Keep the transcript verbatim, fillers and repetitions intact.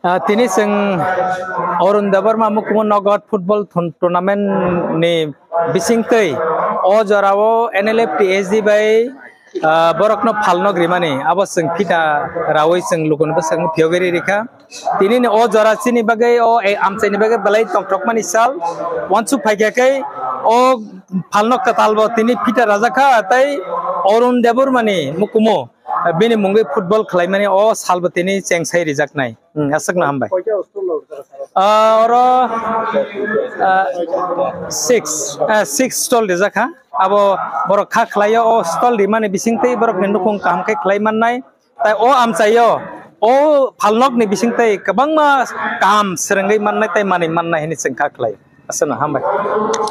Ah, tini chwng Arun Debbarma Mukumu Nogoth football thun-, tournament ni bisingtwi o jorao N L F T S D bai, ah, borokno phalno grimani abo chwng phita rawi chwng lukuni bwskango phiyogwi rikha. Tini ni o jora chini bagwi o, e, amchaini bagwi belai tongthokmani sal. Wansuk phaikha khe o phalno kwtalbo tini phita rajakha tei Arun Debbarmani Mukumu bini mungwi football khlaimani o salbo tini chengsai rijaknai. Hmm, aswkno hambai. Ah, oro, ah, six, ah, six stall rijak ha. Abo borok kha khlaio, o stall rimani bisingtwi borokni nukhung kaham khe khlai mannai. Tai o amchaio, o phalnokni bisingtwi kwbangma kaham swrwngwi mannai tai manwi mannai hwnwi chwng kha khlai. Aswkno hambai.